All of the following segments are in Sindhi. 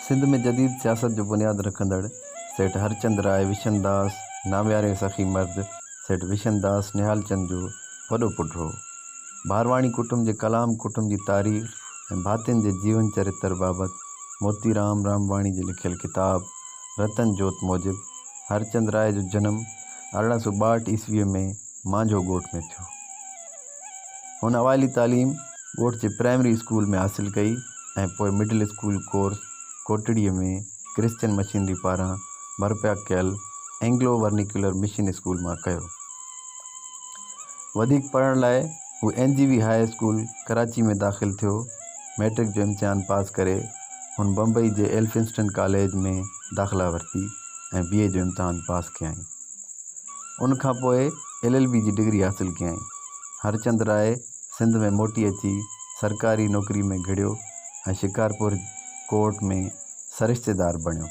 سنڌ ۾ جديد سياست جو بنياد رکندڙ سيٺ هرچند راء وشنداس نامياري سخي مرد سيٺ وشنداس نهالچند جو وڏو پٽ هو. ڀارواڻي ڪٽنب جي ڪلام ڪٽنب جي تاريخ ۽ ڀاتين جي جيون چرتر بابت موتيرام رامواڻي جي لکيل ڪتاب رتن جوت موجب هرچند راء جو جنم 1862 عيسويء ۾ مانجهو ڳوٺ ۾ ٿيو. هن اوائلي تعليم ڳوٺ جي پرائمري اسڪول ۾ حاصل ڪئي ۽ پوء مڊل اسڪول ڪورس ڪوٽڙيء ۾ ڪرسچن مشنري پاران برپا ڪيل اينگلو ورنيڪيولر مشن اسڪول مان ڪيو. وڌيڪ پڙهڻ لاء هو N G V high school Karachi ۾ داخل ٿيو. مئٽرڪ جو امتحان پاس ڪري هن بمبئي جي ايلفنسٽن ڪاليج ۾ داخلا ورتي ۽ بي اي جو امتحان پاس ڪيائين. ان کان پوء ايل ايل بي جي ڊگري حاصل ڪيائين. هرچند راء سنڌ ۾ موٽي اچي سرڪاري نوڪري ۾ گهڙيو ۽ شڪارپور ڪورٽ ۾ سرشتيدار بڻيو.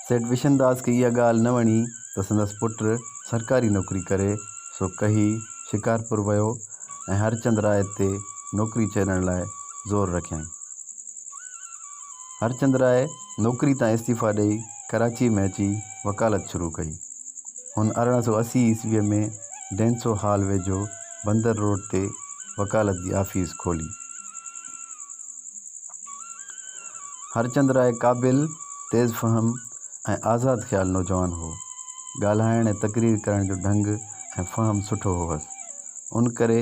سيٺ وشنداس کي اها ڳالهه نه وڻي ته سندس پٽ سرڪاري نوڪري ڪري، سو ڪهي شڪارپور ويو ۽ هرچند راء تي نوڪري ڇڏڻ لاء زور رکيائين. هرچند راء نوڪري تان استعيفا ڏئي ڪراچيء ۾ اچي وڪالت شروع ڪئي. هن 1880 عيسويء ۾ ڊينسو هال ويجهو بندر روڊ تي وڪالت جي آفيس کولي. هرچند راء قابل، تيز فهم ۽ آزاد خيال نوجوان هو. ڳالهائڻ ۽ تقرير ڪرڻ جو ڍنگ ۽ فهم سٺو هوس. ان ڪري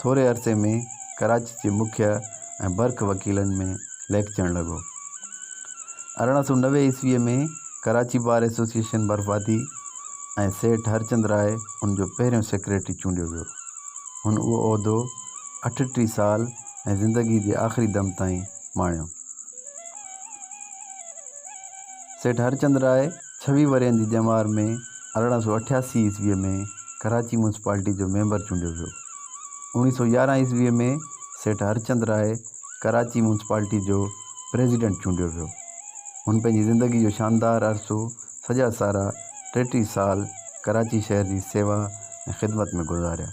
ٿوري عرصي ۾ ڪراچي جي مکيه ۽ برک وڪيلن ۾ ليکجڻ لڳو. 1890 عيسويء ۾ ڪراچي بار ايسوسيئيشن برپا ٿي ۽ سيٺ هرچند راء ان جو پهريون سيڪريٽري چونڊيو ويو. هن اهو عهدو 38 سال ۽ زندگيء جي آخري دم تائين ماڻيو. سيٺ هرچند راء ڇويهه ورهين جي ڄمار ۾ 1888 عيسويء ۾ ڪراچي ميونسپالٽي جو ميمبر چونڊيو ويو. 1911 عيسويء ۾ سيٺ هرچند راء ڪراچي ميونسپالٽي جو پريزيڊنٽ چونڊيو ويو. هن پنهنجي زندگي جو شاندار عرصو سڄا سارا 33 سال ڪراچي شهر جي سيوا ۽ خدمت ۾ گذاريا.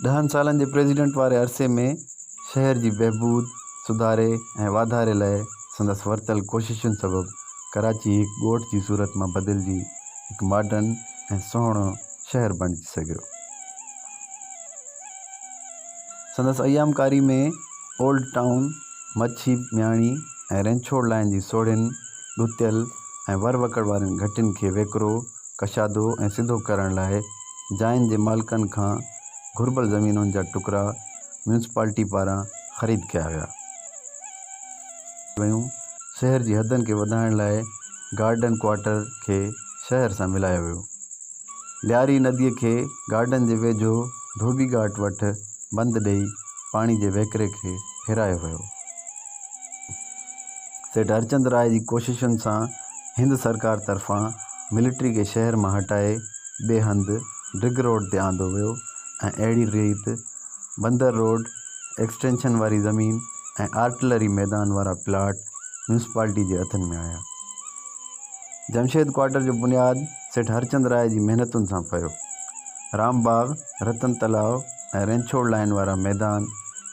ڏهن سالن جي پريزيڊنٽ واري عرصي ۾ شهر جي بهبود، سڌاري ۽ واڌاري لاء سندس ورتل ڪوششن سبب ڪراچي هڪ ڳوٺ جي صورت مان بدلجي هڪ ماڊرن ۽ سهڻو شهر بڻجي سگهيو. سندس ايامڪاري ۾ اولڊ ٽائون، مڇي مياڻي ۽ رينڇوڙ لائين جي سوڙهين، ڳتيل ۽ ور وڪڙ وارين گهٽين کي ويڪرو، ڪشادو ۽ سڌو ڪرڻ لاء جاين جي مالڪن کان گهربل زمينن جا ٽڪرا ميونسپالٽي پاران خريد ڪيا ويا. ويون. شهر جي حدن کي وڌائڻ لاء گارڊن ڪوارٽر کي شهر سان ملايو ويو. لياري نديء کي گارڊن جي ويجهو ڌوٻي گهاٽ وٽ بند ڏئي پاڻي جي وهڪري کي ڦيرايو ويو. سيٺ هرچند راء جي ڪوششن سان هند سرڪار طرفان ملٽري کي شهر مان هٽائي ٻئي هنڌ ڊرگ روڊ تي آندو ويو ۽ اهڙي ريت بندر روڊ ايڪسٽينشن واري زمين ۽ آرٽلري ميدان وارا پلاٽ ميونسپالٽي جي هٿن ۾ آيا. جمشيد ڪوارٽر جو بنياد سيٺ هرچند راء جي محنتن سان پيو. رام باغ، رتن تلاء ۽ رينڇوڙ لائين وارا ميدان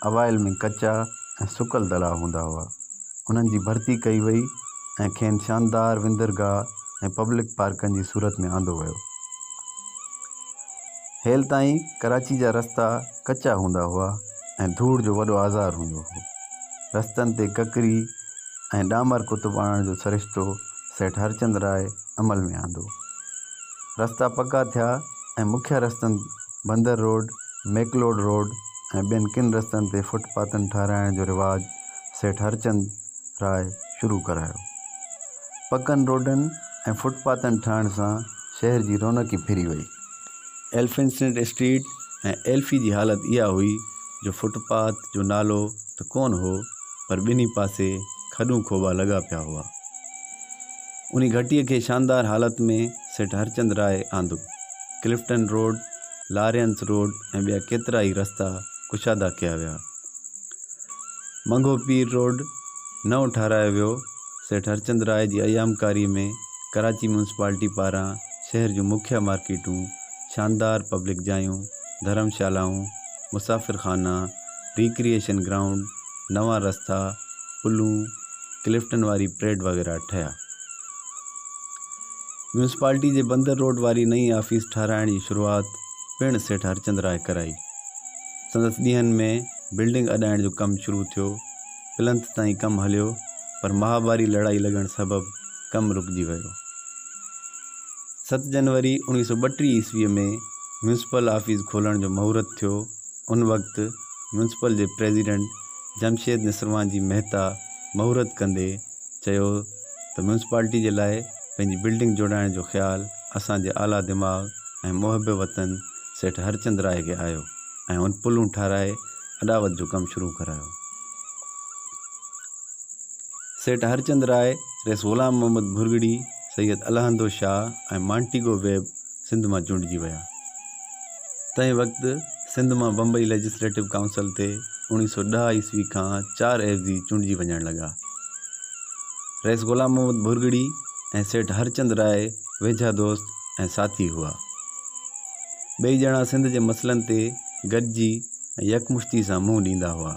اوائل ۾ ڪچا ۽ سڪل تلاء هوندا هئا. انهن جي ڀرتي ڪئي وئي ۽ کين شاندار وندرگاهه ۽ پبلڪ پارڪن جي صورت ۾ آندو ويو. هيل تائين ڪراچي جا رستا ڪچا هوندا هئا ۽ ڌوڙ جو وڏو آزار هوندو هو. رستن تي ڪڪري ۽ ڏامر ڪتب آڻڻ جو سرشتو سيٺ هرچند راء عمل ۾ آندو. رستا پڪا ٿيا ۽ مکيه رستن بندر روڊ، ميڪلوڊ روڊ ۽ ٻين ڪن رستن تي فٽ پاٿن ٺهرائڻ جو رواج سيٺ هرچند راء شروع ڪرايو. پڪن روڊن ۽ فٽ پاٿن ٺهڻ سان شهر جي رونق ئي ڦري وئي. ايلفنسٽن اسٽريٽ ۽ ايلفي جي حالت اها هئي جو فٽ پاٿ جو نالو ته ڪونه هو پر ٻنهي پاسي کڏون کوٻا لڳا پيا هئا. انهي گهٽيء کي شاندار حالت ۾ سيٺ هرچند راء آندو. ڪلفٽن روڊ، لارينس روڊ ۽ ٻيا ڪيترائي رستا ڪشادا ڪيا ويا. منگهو پير روڊ نئون ٺهرايو ويو. سيٺ هرچند راء جي ايامڪاريء ۾ ڪراچي ميونسپالٽي پاران شهر جون مکيه مارڪيٽون، شاندار پبلڪ جايون، ڌرمشالائون، مسافر خانا، ريڪريئيشن گرائونڊ، نوان رستا پلون، ڪلفٽن واري پريڊ وغيره ٺهيا. ميونسپالٽي جي بندر روڊ واري نئين آفيس ٺهرائڻ جي شروعات پڻ سيٺ هرچند راء ڪرائي. سندس ڏينهن ۾ بلڊنگ اڏائڻ جو ڪم شروع ٿيو. پلنٿ تائين ڪم هليو پر مهاڀاري لڙائي لڳڻ سبب ڪم رڪجي ويو. ست جنوري 1932 عيسويء ۾ ميونسپل آفيس کولڻ جو مهورت ٿيو. ان وقت ميونسپل جي پريزيڊنٽ جمشيد نسروانجي مهتا مهورت ڪندي چيو ته ميونسپالٽي جي لاء پنهنجي بلڊنگ جوڙائڻ جو خيال اسان جي اعليٰ دماغ ۽ محب وطن سيٺ هرچند راء کي آيو ۽ هن پلون ٺهرائي اڏاوت جو ڪم شروع ڪرايو. سيٺ هرچند راء، رئيس غلام محمد ڀرڳڙي، سيد الهندو شاهه ۽ مانٽيگو ويب سنڌ مان چونڊجي ويا. تنهن وقت سنڌ مان بمبئي ليجسليٽو ڪائونسل تي 1910 عيسوي کان چار عيوضي چونڊجي وڃڻ لڳا. رئيس غلام محمد ڀرڳڙي ۽ سيٺ هرچند راء ويجها دوست ۽ ساٿي هئا. ٻئي ڄڻا سنڌ جي مسئلن تي گڏجي ۽ يڪمشتي سان منهن ڏيندا هئا.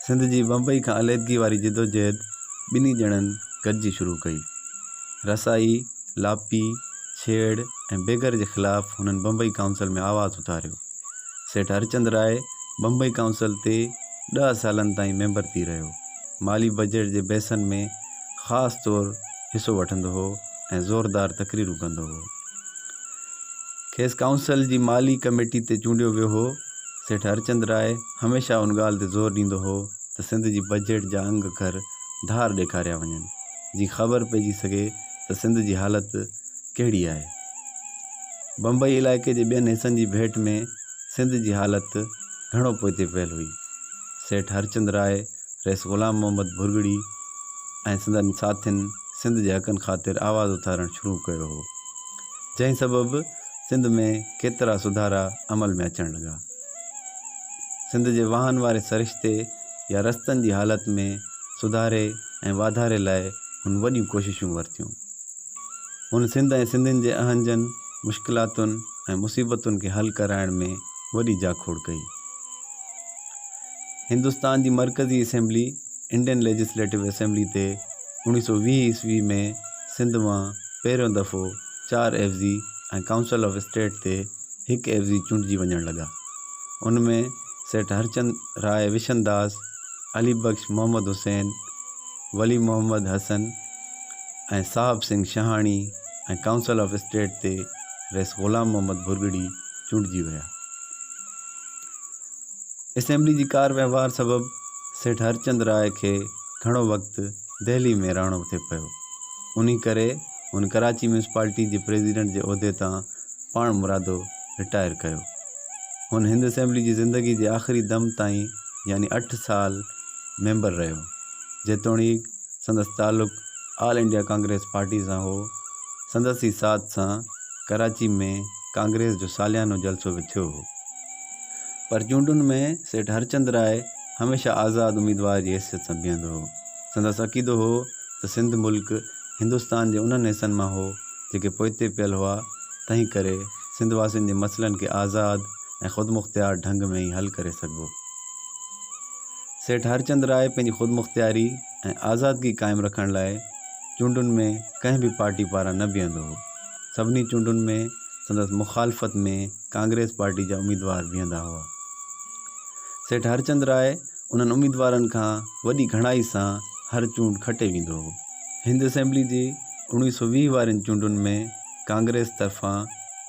سنڌ جي بمبئي کان عليحدگي واري جدوجهد ٻنهي ڄڻن گڏجي شروع ڪئي. رسائي، لاپي، ڇيڙ ۽ بيگر جي خلاف هنن بمبئي ڪائونسل ۾ آواز اٿاريو. سيٺ هرچند راء بمبئي ڪائونسل تي ڏهه سالن تائين ميمبر ٿي رهيو. مالي بجيٽ جي بحثن ۾ خاص طور حصو وٺندو هو ۽ زوردار تقريرون ڪندو هو. کيس ڪائونسل جي مالي ڪميٽي تي چونڊيو ويو هو. سيٺ هرچند راء هميشه ان ڳالهه تي زور ڏيندو هو ته سنڌ جي بجيٽ جا انگ اکر ڌار ڏيکاريا وڃن، جيئن خبر پئجي سگهي ته سنڌ جي حالت ڪهڙي آهي. بمبئي علائقي جي ٻين حصن جي ڀيٽ ۾ سنڌ جي حالت گهڻو پوئتي پيل هئي. سيٺ هرچند راء، رئيس غلام محمد ڀرڳڙي ۽ سندن ساٿين سنڌ جي حقن خاطر آواز اٿارڻ شروع ڪيو هو، جنهن سبب سنڌ ۾ ڪيترا سڌارا عمل ۾ اچڻ لڳا. سنڌ جي واهن واري سرشتي يا رستن جي حالت ۾ سڌاري ۽ واڌاري لاء هن وڏيون ڪوششون ورتيون. هن سنڌ ۽ سنڌين جي اهنجن، مشڪلاتن ۽ مصيبتن کي حل ڪرائڻ ۾ وڏي جاکوڙ ڪئي. هندستان جي مرڪزي اسيمبلي، انڊين ليجسليٽو اسيمبلي، تي 1920 عيسوي ۾ سنڌ مان پهريون دفعو چار عيوضي ۽ ڪائونسل آف اسٽيٽ تي هڪ عيوضي چونڊجي وڃڻ لڳا. ان ۾ سيٺ هرچند راء وشنداس، علي بخش محمد حسين، ولي محمد حسن ۽ صاحب Singh Shahani ۽ council of state تي رئيس غلام محمد ڀرڳڙي چونڊجي ويا. اسيمبلي جي ڪار وهنوار سبب سيٺ هرچند راء کي گهڻو وقت دهلي ۾ رهڻو ٿي پيو. انهي ڪري هن ڪراچي ميونسپالٽي جي پريزيڊنٽ جي عهدي تان پاڻ مرادو رٽائر ڪيو. هن هند اسيمبلي جي زندگي جي آخري دم تائين يعني اٺ سال ميمبر رهيو. جيتوڻيڪ سندس تعلق آل انڊيا ڪانگريس پارٽي سان هو. سندس ئي ساٿ سان ڪراچي ۾ ڪانگريس جو ساليانو جلسو به ٿيو هو. پر چونڊن ۾ سيٺ هرچند راء هميشه آزاد اميدوار جي حيثيت سان بيهندو هو. سندس عقيدو هو ته سنڌ ملڪ هندستان جي انهن حصن مان هو، جيڪي پوئتي پيل هئا، تنهن ڪري سنڌ واسين جي مسئلن کي آزاد ۽ خودمختيار ڍنگ ۾ ئي حل ڪري سگهبو. سيٺ هرچند راء پنهنجي خودمختياري ۽ آزادگي قائم رکڻ لاء چونڊن ۾ ڪنهن به پارٽي پاران نه بيهندو هو. سڀني چونڊن ۾ سندس مخالفت ۾ ڪانگريس پارٽي جا اميدوار بيهندا هئا. سيٺ هرچند راء انهن اميدوارن کان وڏي گهڻائي سان هر چونڊ کٽي ويندو هو. هند اسيمبلي جي 1920 وارين چونڊن ۾ ڪانگريس طرفان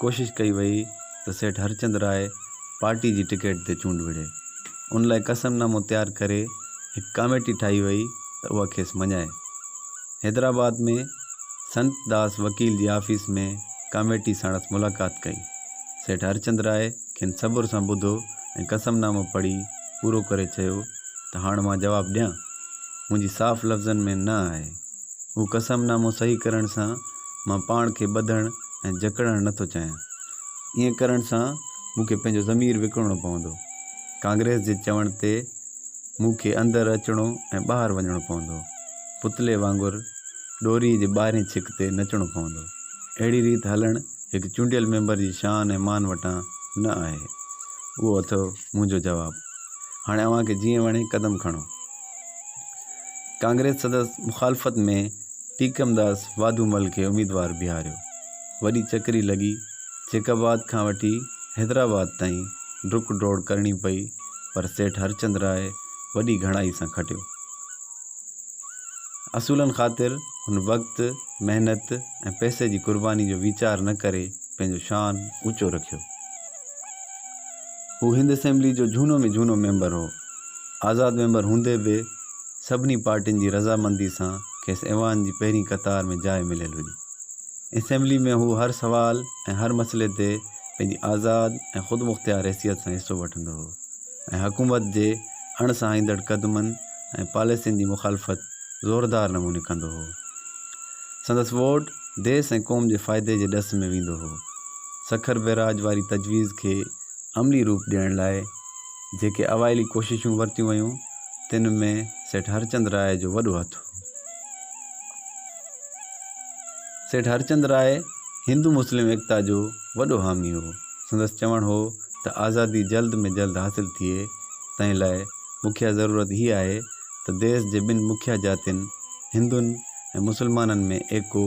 ڪوشش ڪئي وئي ته سيٺ هرچند راء پارٽي جي ٽڪيٽ تي چونڊ وڙهي. ان لاء قسم نامو تيار ڪري هڪ ڪاميٽي ٺاهي وئي ته اها کيس مڃائي. حيدرآباد ۾ سنت داس وڪيل جي آفيس ۾ ڪاميٽي ساڻس ملاقات ڪئي. سيٺ هرچند راء کين صبر سان ٻڌو ۽ قسم نامو پڙهي پورو ڪري چيو ته هاڻ مان جواب ڏيان؟ منهنجي صاف لفظن ۾ نه آهي. اهو قسم نامو صحيح ڪرڻ سان مان پاڻ کي ٻڌڻ ۽ جڪڙڻ نه ٿو چاهيان. ائين ڪرڻ سان مون کي پنهنجو ضمير وڪڻڻو پوندو. ڪانگريس جي چوڻ تي مون کي اندر اچڻو ۽ ٻاهر وڃڻو پوندو. پتلي وانگر ڏوريء جي ٻاهرين ڇڪ تي نچڻو پوندو. اهڙي ريت هلڻ هڪ چونڊيل ميمبر جي شان ۽ مان وٽان نه آهي. اهو اٿو منهنجو جواب. هاڻي اوهان کي جيئن وڻي قدم کڻو. ڪانگريس سندس مخالفت ۾ ٽيڪمداس واڌومل کي اميدوار بيهاريو. وڏي چڪري لڳي. جيڪب آباد کان وٺي حيدرآباد تائين ڊڪ ڊوڙ ڪرڻي پئي پر سيٺ هرچند راء وڏي گهڻائي سان کٽيو. اصولن خاطر هن وقت، محنت ۽ پئسي جي قرباني جو ويچار نه ڪري پنهنجو شان اوچو رکيو. هو هند اسيمبلي جو جهونو ۾ جهونو ميمبر هو. آزاد ميمبر هوندي به سڀني پارٽين جي رضامندي سان کيس ايوان جي پهرين قطار ۾ جاء مليل هئي. اسيمبلي ۾ هو هر سوال ۽ هر مسئلي تي پنهنجي آزاد ۽ خودمختيار حيثيت سان حصو وٺندو هو ۽ حڪومت جي اڻ سهائيندڙ قدمن ۽ پاليسين جي مخالفت زوردار نموني ڪندو هو. سندس ووٽ ديس ۽ قوم جي فائدي جي ڏس ۾ ويندو هو. سکر بئراج واري تجويز کي عملي روپ ڏيڻ لاء جيڪي اوائلي ڪوششون ورتيون ويون، تن ۾ سيٺ هرچند راء جو وڏو هٿ هو. سيٺ هرچند راء هندو مسلم ايڪتا جو وڏو حامي هو. سندس چوڻ هو ته آزادي جلد ۾ جلد حاصل ٿئي، تنهن لاء مکيه ضرورت هيء آهي ته ديس جي ٻن مکيه جاتين هندن ۽ مسلمانن ۾ ايڪو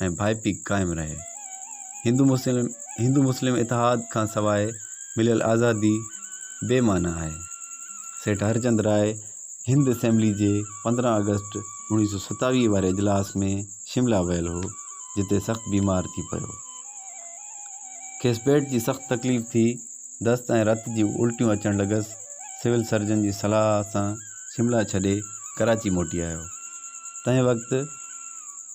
۽ ڀائپي قائم رهي. هندو مسلم هندو مسلم اتحاد کان سواء مليل آزادي بي معنيٰ آهي. سيٺ هرچند راء هند اسيمبلي جي 15 آگسٽ 1927 واري اجلاس ۾ شملا ويل هو، جتي سخت بيمار ٿي پيو. کيس پيٽ جي سخت تڪليف ٿي، دست ۽ رت جون الٽيون اچڻ لڳس. سول سرجن جي صلاح سان شملا ڇڏي ڪراچي موٽي آيو. تنهن وقت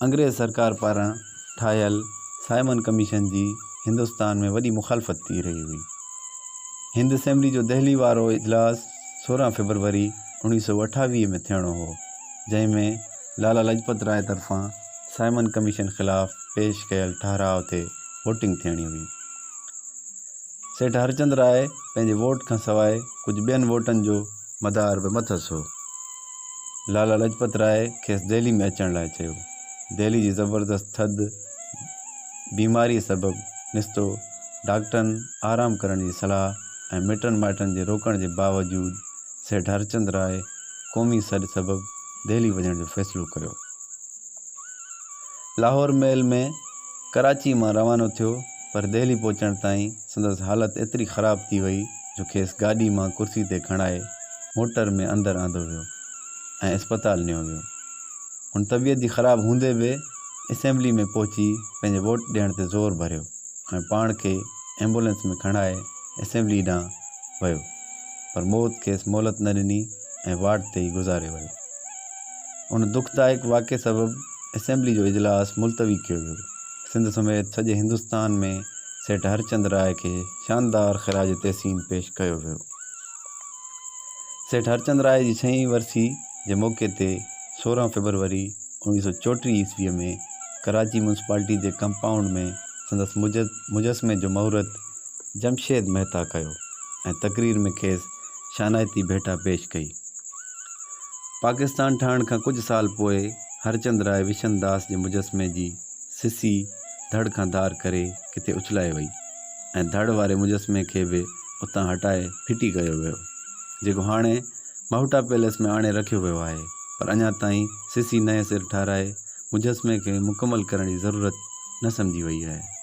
انگريز سرڪار پاران ٺاهيل سائمن ڪميشن جي هندستان ۾ وڏي مخالفت ٿي رهي هئي. هند اسيمبلي جو دهلي وارو اجلاس 16 فيبروري 1928 ۾ ٿيڻو هو، جنهن ۾ لالا لجپت راء طرفان سائمن ڪميشن خلاف پيش ڪيل ٺهراء تي ووٽنگ ٿيڻي هئي. سيٺ هرچند راء پنهنجي ووٽ کان سواء ڪجهه ٻين ووٽن جو مدار به مٿس هو. لالا لجپت راء کيس دهلي ۾ اچڻ لاء چيو. دهلي جي زبردست ٿڌ بيماريء سبب نستو ڊاڪٽرن آرام ڪرڻ جي صلاح ۽ مٽن مائٽن جي روڪڻ جي باوجود سيٺ هرچند راء قومي سڏ سبب دهلي وڃڻ جو فيصلو ڪيو. لاهور ميل ۾ ڪراچيء مان روانو ٿيو پر دهلي پهچڻ تائين سندس حالت ايتري خراب ٿي وئي جو کيس گاڏي مان ڪرسي تي کڻائي موٽر ۾ اندر آندو ويو ۽ اسپتال نيو ويو. هن طبيعت جي خراب هوندي به اسيمبلي ۾ پهچي پنهنجي ووٽ ڏيڻ تي زور ڀريو ۽ پاڻ کي ايمبولينس ۾ کڻائي اسيمبلي ڏانهن ويو پر موت کيس مهلت نه ڏني ۽ واٽ تي ئي گذاري ويو. ان دکدائڪ واقعي سبب اسيمبلي جو اجلاس ملتوي ڪيو ويو. سنڌ سميت سڄي هندستان ۾ سيٺ هرچند راء کي شاندار خراج تحسين پيش ڪيو ويو. سيٺ هرچند راء جي ڇهين ورسي جي موقعي تي 16 فيبروري 1934 عيسويء ۾ ڪراچي ميونسپالٽي جي ڪمپائونڊ ۾ سندس مجسمي جو مهورت جمشيد مهتا ڪيو ۽ تقرير ۾ کيس شانائتي ڀيٽا پيش ڪئي. پاڪستان ٺهڻ کان ڪجهه سال پوء هرچند راء وشن داس جي مجسمي جي سسي ڌڙ کان ڌار ڪري ڪٿي اڇلائي وئي ۽ ڌڙ واري مجسمي کي به اتان هٽائي ڦٽي ڪيو ويو، جيڪو هاڻي ماهوٽا پيلس ۾ آڻي رکيو ويو آهي، پر اڃا تائين سسي نئين سر ٺهرائي مجسمي کي مڪمل ڪرڻ جي ضرورت نه سمجهي وئي آهي.